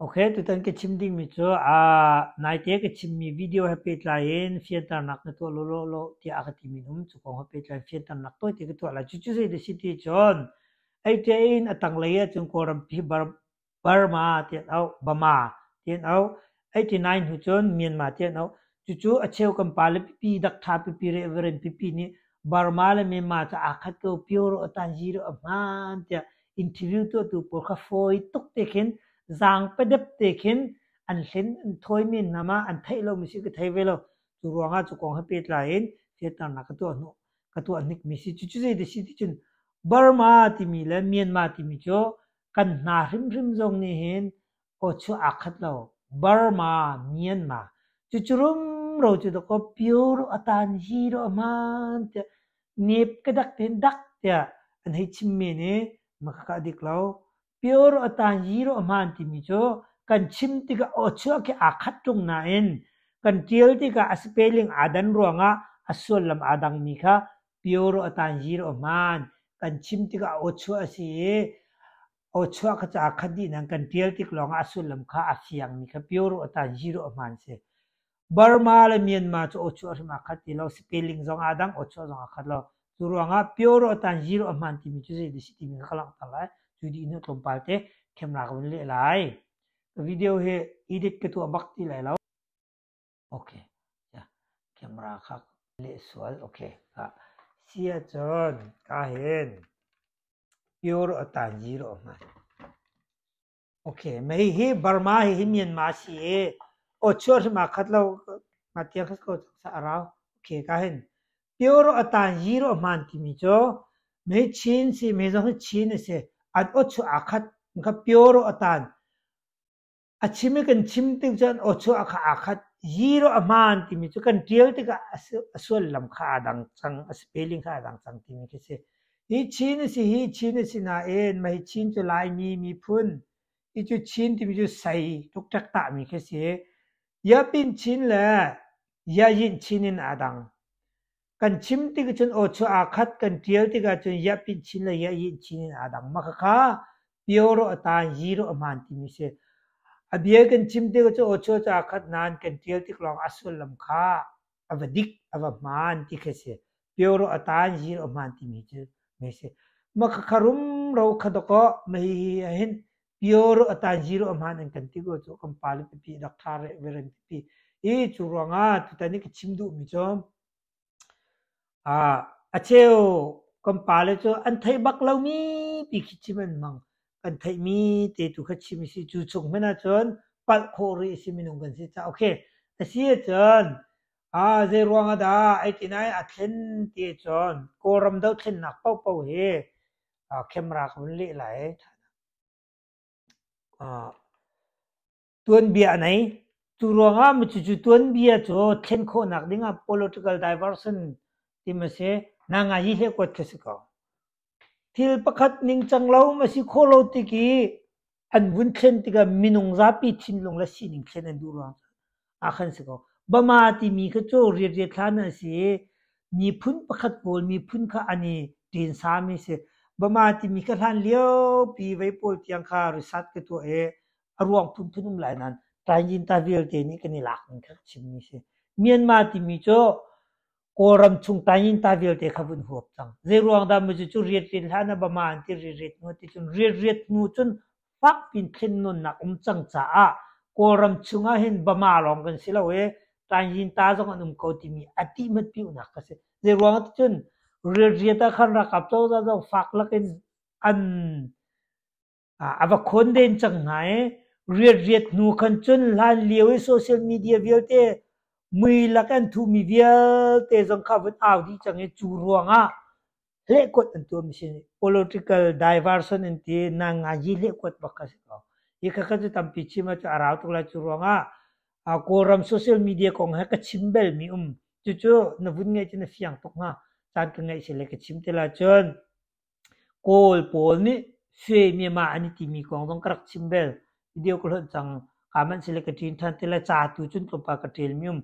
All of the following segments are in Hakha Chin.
Okay, tutan ka chim dingmi cu naite ka chimmi video he pehtlai in fianternak na tuah law law tiah a ka timi an um. Cu kong he pehtlai in fianternak tawite ka tuah lai. Cucu zei dah si ti cun, Eite in a tanglei ahcun Kawlrampi Burma ti an auh, Bama ti an auh. 89 hnu cun Myanmar ti an auh. Cucu a cheu kan pale pipi, dakṭha pipi, reverend pipi nih Burma le Myanmar cu aa khat ko, pure a tanzi a hmaan tiah interview tuahtu pawl kha fawi tuk te khin zaangpadep te khin an hlen an thawi men hna ma an theih lomi si ka thei ve lo. Cu ruangah cu kong he pehtlai in fianternak ka tuah hnu ka tuah hnikmi si. Cucu zei ti si ti cun Burma timi le Myanmar timi cu kan hna hrimhrim zong nih hin awchuah aa khat lo. Burma, Myanmar. Cucu rumro cu dakaw pure a tan hi ro a hmaan tiah nep ka dak tein dak tiah an hei chim men i maka a dik lo. Pure a tan hi ro a hmaan timi cu kan chim tikah awchuah khi aa khat ṭung nain kan ṭial tikah a spelling aa dan ruangah a sullam aa dangmi kha pure a tan hi ro a hmaan. Kan chim tikah awchuah a si i awchuah kha cu aa khat dih nain kan ṭial tik lawngah a sullam kha a fiangmi kha pure a tan hi ro a hmaan si. Burma le Myanmar cu awchuah hrim aa khat ti lo, spelling zong aa dang, awchuah zong aa khat lo. Cu ruangah pure a tan zero a hmaan timi cu zei dah si timi kha ka langhter lai. Cu dih hnu tlawmpal te camera ka vun leh lai. Ka video hi edit ka tuah bak ti lai lo. Okay. Camera kha leh sual. Okay. Si ahcun ka hin pure a tan zero a hmaan. Okay, mei hi Burma hi hi Myanmar si i awchuah hrim aa khat lo ngatiang kha ko sa a rau. Okay, ka hin pure a tan zero a hmaan timi cu mei Chin si mei zong hi Chin a si. An awchuah aa khat. Kha pure a tan. A chim i kan chim tik cun awchuah kha aa khat. Zero a hmaan timi cu kan ṭial tikah a sullam kha aa dang cang, a spelling kha aa dang cang timi khi si. Hi Chin a si, hi Chin a si nain mah hi Chin cu Laimi miphun, hi cu Chin timi cu sei ṭukṭek tahmi khi si. Yapin Chin le Yayin Chin in aa dang. Kan chim tik cun awchuah aa khat, kan ṭial tikah cun Yapin Chin le Yayin Chin in aa dang. Mah khakha Pyoro a taan, Yiro a hmaan timi si. A bia kan chim tikah cun awchuah cu aa khat nain kan ṭial tik lawng a sullam kha a va dik, a va hmaan ti khi si. Pyoro a taan, Yiro a hmaan timi cu mei si. Mah khakha rumro kha dawkaw mah hihi ahhin Pyoro a taan, Yiro a hmaan an kan ti ko cu kan pale pipi rak ṭha reh veren pipi. I cu ruangah tutan i ka chim duhmi cu A cheu kan pale cu an theih bak lomi pi khi chim an hmang. Kan theihmi te tu kha chim a si. Cu chung hmanh ahcun palh khawh rih a si minung kan si caah. Okay. A si ahcun zei ruang ah dah ei ti nai a thlen ti ahcun Kawlram dothlennak paohpaoh hi camera ka vun leh lai. Tuanbia a nei. Cu ruangah cucu tuanbia cu thlen khawhnak dingah political diversion tim a si. Nanga hi hlehkuat khi si ko. Thil pakhat ningcang lo a si khawh lo tik i an vun thlen tikah minung zapi thinlung le sining thlen an duh ruang ah khan si ko. Bama timi kha cu riat thlan a si i miphun pakhat pawl miphun kha an i ṭensami si. Bama timi kha hlan liopi vei pawl tiang kha research ka tuah i a ruang phunphun um lai nain Taingyinta vialte nih kan i lak ning kha ka chimmi si. Myanmar timi cu Kawlram chung Taingyinta vialte kha vun huap cang. Zei ruang dah maw cu riat riat hlan ah Bama an ti riat riat hnu ti cun riat riat hnu cun fak pin thlennawnnak um cang caah Kawlram chung ah hin Bama lawng kan si lo i Taingyinta zong an um ko timi a tih hmat piunak kha si. Zei ruang ah cun riat riat ah khan ralkap cozah zong fak lakin an A va khawn cang hna i riat hnu khan cun hlan lio i social media vialte mui lak an thuhmi vialte zong kha vun au dih cang i cu ruangah hlehkuat an tuahmi si. Political diversion an ti nangayi hlehkuat bak kha si ko. Hi khakha cu tampi chim ahcun a rau tuk lai cu ruangah Kawlram social media kong he ka chim belmi um. Cucu na vun ngeih cu na fiang tuk hnga. Caan ka ngeih si le ka chim te lai cun. Kawl pawl nih Sui Myanmar an i timi kong zong ka rak chim bel. Video ka hlonh cang. Kaa manh sile ka ṭin ṭhan te lai. Ca tu cun tlawmpal ka ṭelmi um.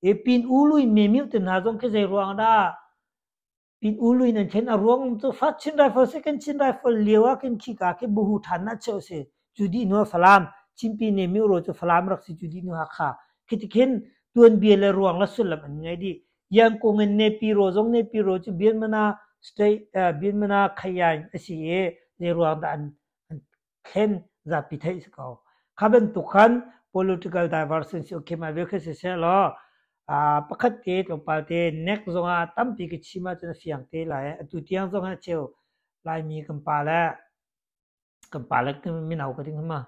E pin u lui me mio te hna zong khi zei ruang dah pin u lui nan thlen a ruang um cu First Chin Rifle Second Chin Rifle lio ah khin khika khi buhu ṭhan na cheu si. Cu dih hnu ah Falam. Chinpine Myo cu Falam rak si cu dih hnu Hakha. Khi tikhin tuanbia le ruang le sullam an ngei dih. Yangkung in Nepiro zong Nepiro cu Bianmana state Bianmana Khayain a si i zei ruang dah an an thlen zapi theih si ko. Kha bantuk khan political diversion si okay mai kha si seh law pakhat te tlawmpal te nek zongah tampi ka chim ahcun a fiang te lai. Atu tiang zong ah cheu Laimi kan pa le kan pa le mino ka ding ma.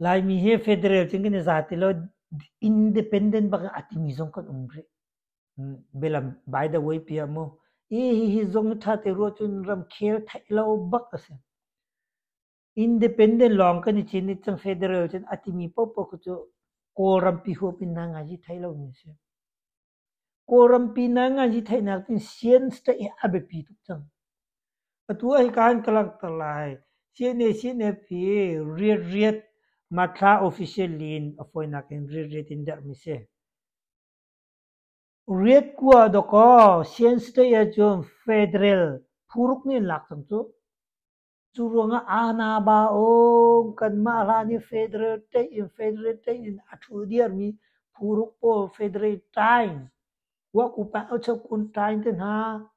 Laimi hi federal cun kan i za ti lo independent bak a timi zong kan um rih. Bialam by the way pia mu. I hihi zong ṭha te ruah cun ramkhel theih lo bak a si. Independent lawng kan i cin i cang federal cun a timi paohpaoh khu cu Kawlrampi huap in na ngai thei lomi a si. Kawlrampi na ngai theihnak cun Sian state hi a biapi tuk cang. Atu ah hika in ka langhter lai. CNA CNF hi riat riat Mathla official in a fawinak in riat riat in derhmi si. Riatkua dawkaw Sian State ahcun federal phuruk nih an lak cang cu. Cu ruangah Aa-na-ba-aung kanmah hlan i federal ṭeih in federal ṭeih in a ṭhu diarmi phuruk pawl federal ṭaing, Wakupa Ochokun ṭaing te hna,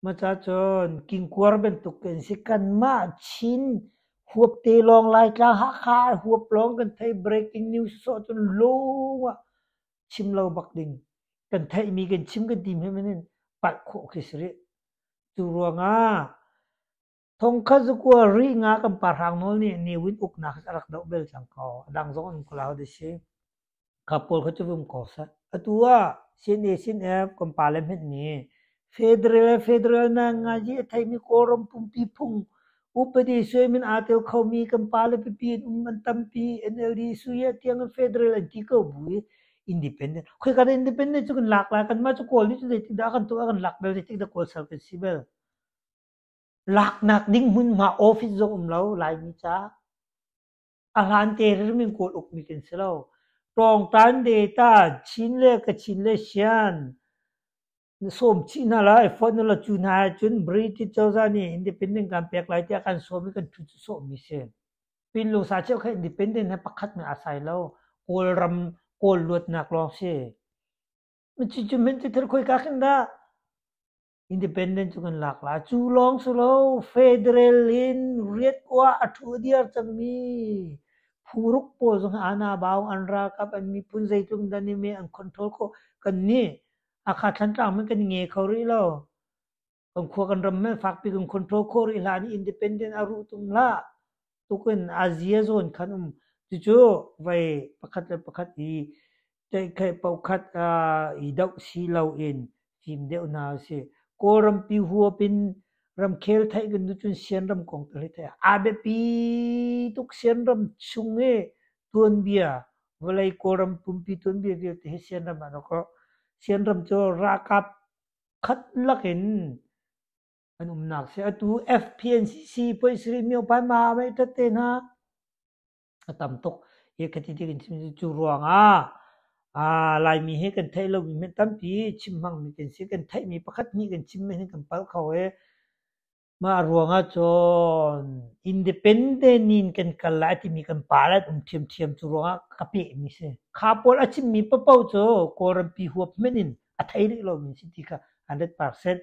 Maca cun kingkuar bantuk kan si. Kanmah Chin huapte lawng Laitlang Hakha huap lawng kan thei breaking news sawh cun lung ah chim lo bak ding. Kan theihmi kan chim kan ti hmanh in palh khawh khi si rih. Cu ruangah thongkhat zakua rih nga kan pa Hrang Nawl nih Ne Win uknak a rak doh bel cang ko. A dang zong an ko la de si. Kha pawl kha cu vum ko seh. Atu ah CNA CNF kan pale hmenh nih federal federal na ngaji a theimi Kawlram pumpi phung upadi suaimin aa tel khomi kan pale pipi an um an tampi NLD suya tiang in federal an ti ko bu i independent khoi kan independent cu kan lak lai kanmah cu Kawl nih cun zeitik dah kan tuah kan lak bel zeitik dah Kawl sal kan si bel laknak ding hmunhma office zong um lo Laimi ca A hlan te hrim in Kawl ukmi kan si lo. Tawngtan data Chin le Kachin le Shan na sawm chih hna lai, fonh na cu hna ahcun British cozah nih independent kan pek lai tiah kan sawm i kan ṭhut sawhmi si. Pinlungsa cheu kha independent he pakhat hmanh aa sai lo. Kawlram Kawl luatnak lawng si. Cucu hmanh cu thil khoika khin dah Independent cu kan lak la. Cu lawng si lo, federal in riatkua a ṭhu diar cangmi phuruk pawl zong ana bau an ralkap an miphun zeitluk dan i me an control khawh. Kan nih Hakha Thlantlang hmanh kan i nge kho rih lo. Kan khua kan ram hmanh fakpi kan control khawh rih hlan i independent a ruh tum hlah. Tukin Asia zawn khan um. Cucu vei pakhat le pakhat i ṭaihkhaih paohkhat i doh si loin fim deuh hna usih. Kawlrampi huap in ramkhel theih kan duh cun Sianram kong tu hi theih a biapi tuk Sianram chung i tuanbia vawlei Kawlram pumpi tuanbia vialte hi Sianram ah rak Sianram cu ralkap khat lakin an umnak si. Atu FPNCC Poisri Myopai ma mei tat te hna a tam tuk. Hi ka ti tik in chim cu ruangah Laimi hi kan theih lomi hmanh tampi chim hmangmi kan si. Kan theihmi pakhat hnih kan chim hin kan palh kho i mah ruangah cun independent in kan kal lai timi kan pa le an um ṭhiamṭhiam cu ruangah ka pehmi si. Kha pawl a chimmi paohpaoh cu Kawlrampi huap hmanh in a thei rih lomi si ti kha 100%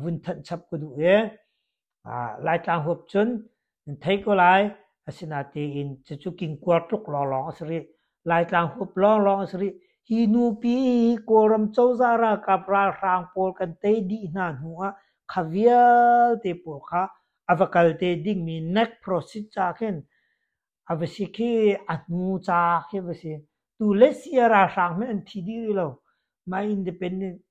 vun thanh chap ka duh i Laitlang huap cun nan thei ko lai. Asinain cucu kingkuar tluk lawnglawng a si rih. Laitlang huap lawnglawng a si rih. Hi nupi hi Kawlram cozah ralkap ralhrang pawl kan tei dih hna hnu ah kha vialte pawl kha a va kal te dingmi neck process ca khin a va si khi a hnu ca khi va si. Tu le sia ralhrang hmanh an thi dih rih lo. Mah independent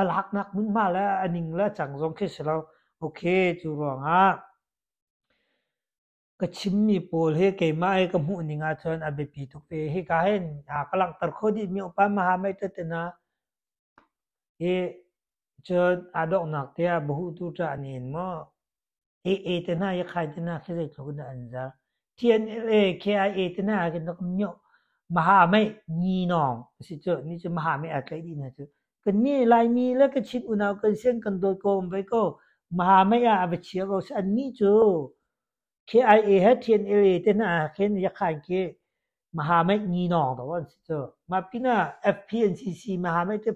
a laknak hmunhma le a ning le a cang zong khi si lo. Okay, cu ruangah ka chimmi pawl hi keimah i ka hmuh ning ahcun a biapi tuk ve. Hika hin ka langhter khawh dihmi upa Mahamai tete hna hi cun aa donghnak tiah bahutu ṭah nih in maw AA te hna yakhai te hna khi zeitluk in dah an zar. TNLA, KIA te hna ah khin myoh Mahamai nginawng a si cu. Ni cu Mahamai aa tlaih dih hna cu. Kan nih Laimi le Kachin unau kan sian kan dawt ko um ve ko. Mahamai ah a va chia ko. Annih cu. KIA he TNLA te hna khin Yakhain khi Mahamait nginawng dawh an si cu. Mah pinah FPNCC Mahamait te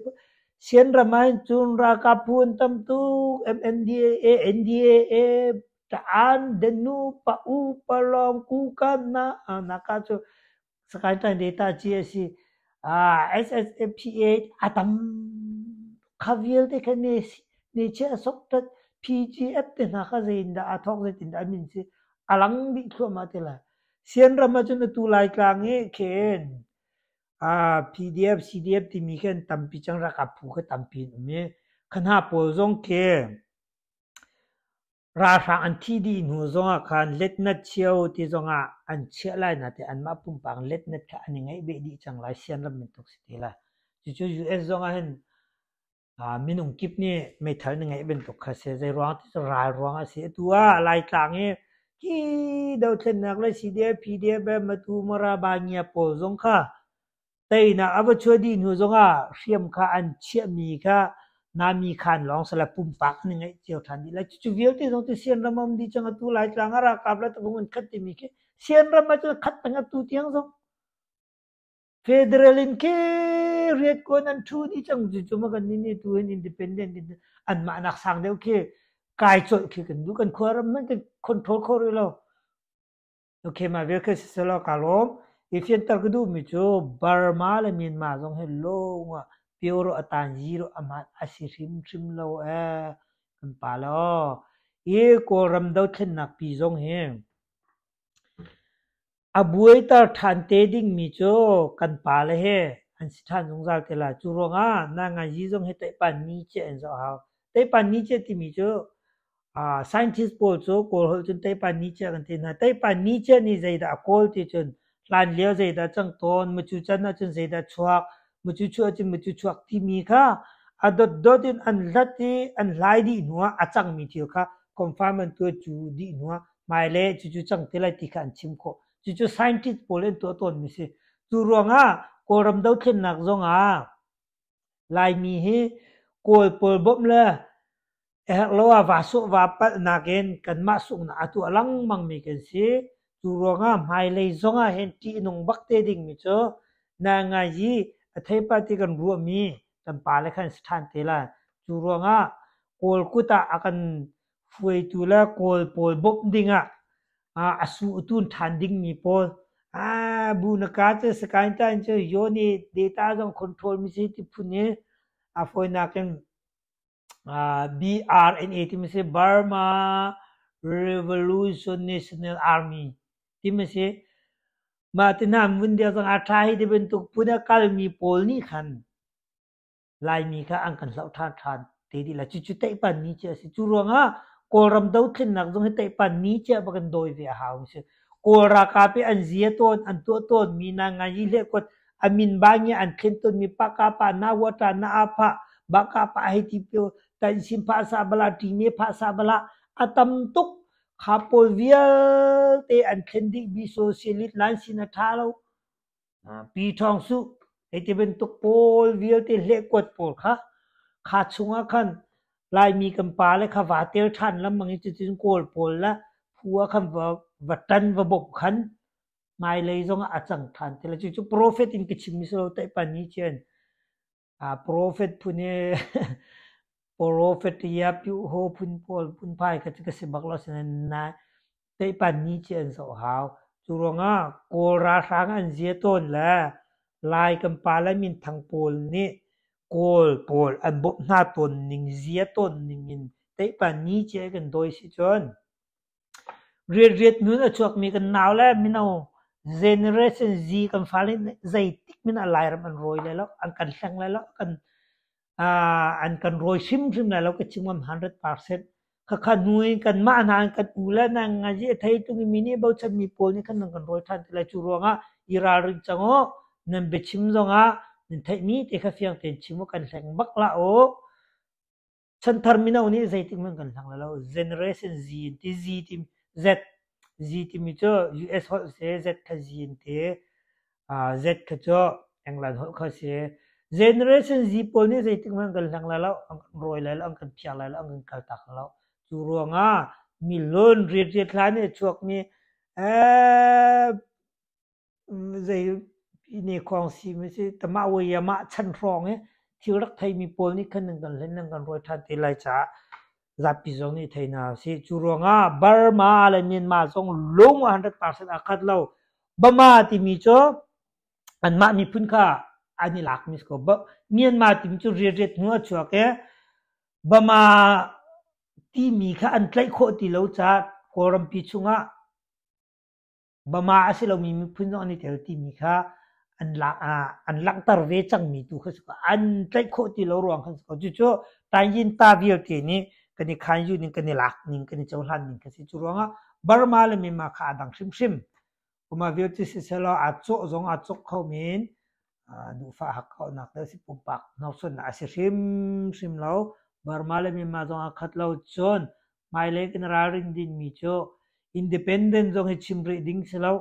Sianram ah hin cun ralkap phu an tam tuk. MNDAA, NDAA, Ta'an, Denu, Pa-u, Palong, Kukan, na, naka cu Sakaing Tain Data ci a si. SSAPA a tam kha vialte kha ne ne chia sok tat PGF te hna kha zeitindah aa thawk zeitindah a min si a lang dih thluahmah te lai. Sianram ahcun atu Laitlang i khin PDF, CDF timi khi an tampi cang ralkap phu kha tampi an um i kha hna pawl zong khi ralhrang an thih dih hnu zongah khan letnat chio ti zongah an chiah lai nain anmah pumpak letnat kha an i ngeih beh dih cang lai sianram bantuk si ti lai. Cucu US zongah hin Minung kip nih meithal na ngeih bantuk kha a si. Zeiruang ti cu ral ruang a si. Atu ah Laitlang i hi dothlennak le CDF, PDF, Matu, Mara, Bangia pawl zong kha teinak a va chuah dih hnu zongah hriam kha an chiahmi kha nami khan lawng sala pumpak an i ngeih cio ṭhan dih lai. Cucu vialte zong cu Sianram a um dih cang. Atu Laitlang ah ralkap le tapung an khat timi khi Sianram ah cun khat peng atu tiang zong. Federal in khi riatkuan an ṭhu dih cang cucu maw kan nih nih tu hin independent in anmah nak sang deuh khi kai colh khi kan duh kan khuaram hmanh kan control kho rih lo. Okay mah vial khi siselaw kaa lawm. I fianter ka duhmi cu Burma le Myanmar zong hi lung ah pure a tan zero a hmaan a si hrimhrim lo ee kan pa le aw. I Kawlram dothlennak pi zong hi A buaiter ṭhan te dingmi cu kan pale he an si ṭhan zungzal te lai. Cu ruangah nainganzi zong hi teihpan ni ciah in zoh a hau. Teihpan ni ciah timi cu scientist pawl cu Kawl holh cun teihpan ni ciah kan ti hna. Teihpan ni ciah nih zeidah a kawl ti cun hlanlio zeidah cang tawn, mucu can ahcun zeidah chuak, mucu chuah ahcun mucu chuak timi kha a dotdot in an hlat i an hlai dih hnuah a cangmi thil kha confirm an tuah cu dih hnuah hmailei cucu cang te lai ti kha an chim khawh. Cucu scientist pawl an tuah tawnmi si. Cu ruangah Kawlram dothlennak zongah Laimi hi Kawl pawl bawmh le a herh lo ah vaa sawh vaa palh nakin kanmah sunghnak a tuah lengmangmi kan si. Cu ruangah hmailei zongah hin ṭihnung bak te dingmi cu naingayi a theipar ti kan ruahmi kan pale khan si ṭhan te lai. Cu ruangah Kawl kut ah a kan hruaitu le Kawl pawl bawmh dingah a su a tun ṭhan dingmi pawl bu na ka cu Sakaing Tain cu Yone data zong control mi si ti phun i a fawinak in BRNA timi si Burma Revolution National Army timi si. Mah ti hna vun dir zong a ṭha hi ti bantuk phun a kalmi pawl nih khan Laimi kha an kan hloh ṭhan ṭhan te dih lai. Cucu teihpan ni cu a si. Cu ruangah Kawlram dothlennak zong hi teihpan ni cia bak in dawi ve a hau si. Kawl ralkap i an zia tawn, an tuah tawnmi na ngai i hlehkuat a min bangi an thlen tawnmi pakapa na wata na apha bakapa hei ti pio tansin pha sa bala ṭime pha sa bala a tam tuk kha pawl vialte an thlen dih bi socialist lan sin a ṭha lo Pi Ṭhawng Suh hei ti bantuk pawl vialte hlehkuat pawl kha kha chungah khan Laimi kan pale kha vaa tel ṭhan lengmang i cuticun Kawl pawl le phu ah khan va, va ṭan va bawmh khan hmailei zongah a cang ṭhan ti lai. Cucu profet in ka chimmi si lo teihpan ni cian. Profet phun i profet Yapyu phun pawl phunphai kha cu ka si bak lo asinain na teihpan ni ci an zoh hau. Cu ruangah Kawl ralhrang an zia tawn le Lai kan pale minthang pawl nih Kawl pawl an bawmh hna tawn ning zia tawn ning in teihpan ni ci kan dawi si cun Rianriat nun a chuakmi kan nau le mino generation Z kan fale nih zeitik hmanh ah Lairam an rawi lai lo, an kan hleng lai lo, kan an kan rawi hrimhrim lai lo ka chim ngam 100%. Khakha hnu in kanmah hna kan u le nang ngazi a thei tung i mi nih bochanmi pawl nih khan nan kan rawi ṭhan ti lai. Cu ruangah i ralring cang u. Nan biachim zongah nan theihmi te kha fiang tein chim u, kan hleng bak hlah u. Chanthar mino nih zeitik hmanh kan hlang lo. Generation Z in ti Z ti Z Z timi cu US holh si Z kha Z in ti. Z kha cu England holh kha si. Generation Z pawl nih zeitik hmanh kan hlang lai lo, an kan rawi lai lo, an kan phiar lai lo, an kan kaltak lai lo. Cu ruangah Milun riat hlan i a chuakmi ee zei ne khawng si mi si tamah wayamah chan hrawng i thil rak theimi pawl nih khan nan kan hlen nan kan rawi ṭhan te lai caah zapi zong nih thei hna usih. Cu ruangah Burma le Myanmar zong lung 100% aa khat lo. Burma timi cu anmah miphun kha an i lakmi si ko. Myanmar timi cu riat hnu a chuak i Burma timi kha an tlaih khawh ti lo caah Kawlrampi chungah Bama a si lomi miphun zong an i tel timi kha an lak an langhter ve cangmi tu kha si ko. An tlaih khawh ti lo ruang khan si ko. Cucu Tayin-ta vialte nih kan i khanyu ning, kan i lak ning, kan i cohlan ning kha si. Cu ruangah Burma le Myanmar kha aa dang hrimhrim. Kuma vialte siselaw aa cawh zong aa cawk kho men. Duhfah hakkauhnak le si pumpak hnorsuannak a si hrimhrim lo. Burma le Myanmar zong aa khat lo. Cun hmailei kan ralrin dingmi cu independent zong hi chim rih ding si lo.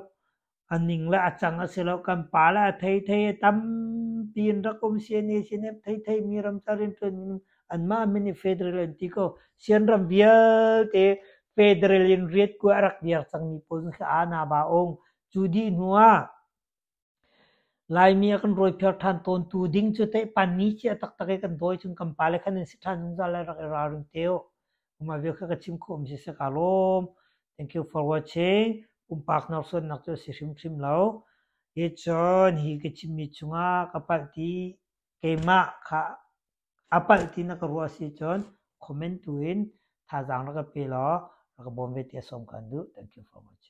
A ning le a cang a si lo. Kan pa le a theithei a tampi in rak um CNA CNF theithei mi ramcar rianṭuan mi anmah min i federal an ti ko. Sian ram vialte federal in riat kua a rak diar cangmi pawl khi aa na ba ung. Cu dih hnu ah Laimi a kan rawiphiar ṭhan tawntu ding cu teh panni cia taktak i kan dawi cun kan pale khan an si ṭhan zungzal lai rak i ralring te u. Mah vial kha ka chim khawh mi siseh kaa lawm. Thank you for watching. Pumpak hnorsuannak cu a si hrimhrim lo. Hi cun hi ka chimmi chungah ka palh ti keimah kha a palh ti na ka ruah si cun comment tu in thazaang rak ka pe law rak ka bawm ve ti a sawm kaan duh. Thank you for watching.